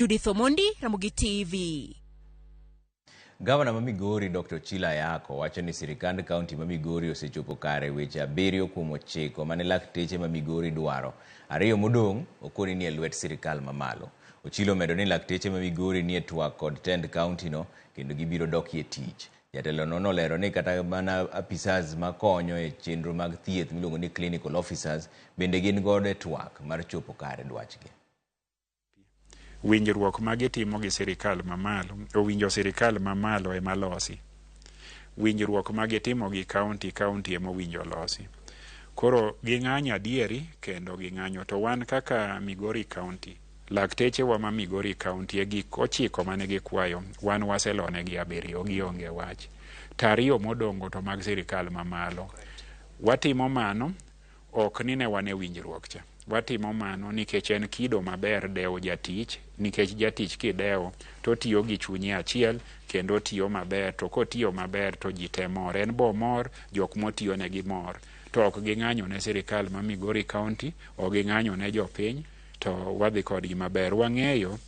Judith Omondi, Ramogi TV. Gavana ma Migori Dr. Ochilo Ayacko wacho ni sirikand kaunti ma Migori osechopo kare weche 7 kuom 9 mane lakteche ma Migori dwaro. 2 modong' okoni ni e lwet sirikal mamalo. Ochilo omedo ni lakteche ma Migori nie twak kod tend kaunti no kendo gibiro dokie tich. Jatelono nolero ni kata mana apisas makonyo e chenro mag thieth miluongo ni clinical officers bende gin godo e twak mar chopo kare dwachgi. Winjruok ma gitimo gi sirikal mamalo, owinjo sirikal mamalo ema losi. Winjruok ma gitimo gi kaunti, kaunti ema owinjo losi. Koro ging'anyo adieri kendo ging'anyo to wan kaka Migori County, lakteche wa ma Migori County e gik 9 mane gikwayo, wan waselonegi 7, gionge wach. To 2 modong'o to mag sirikal mamalo. Watimo mano ok ni ne wan e winjruok cha. Watimo mano nikech en kido maber dewo jatich, nikech jatich kidewo to otiyo gi chunye achiel kendo otiyo maber, to kotiyo maber to ji te mor. En bo mor, jok motiyo negi mor. To ok ging'anyo ne sirikal ma Migori County, ok ging'anyo ne jopiny, to wadhi kodgi maber. Wang'eyo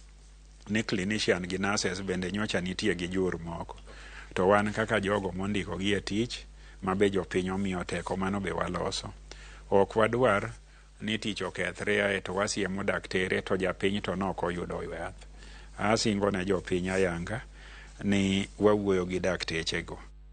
ni clinician gi nurses bende nyocha nitie gi jur moko. To wan kaka jogo mondiko gi e tich, ma be jopiny omiyo teko, mano be waloso. Ok wadwar ni tich okethre ae to wasiemo daktere to japiny to nok oyudo yath. Asingo ne jopiny ayanga ni wawuoyo gi daktechego.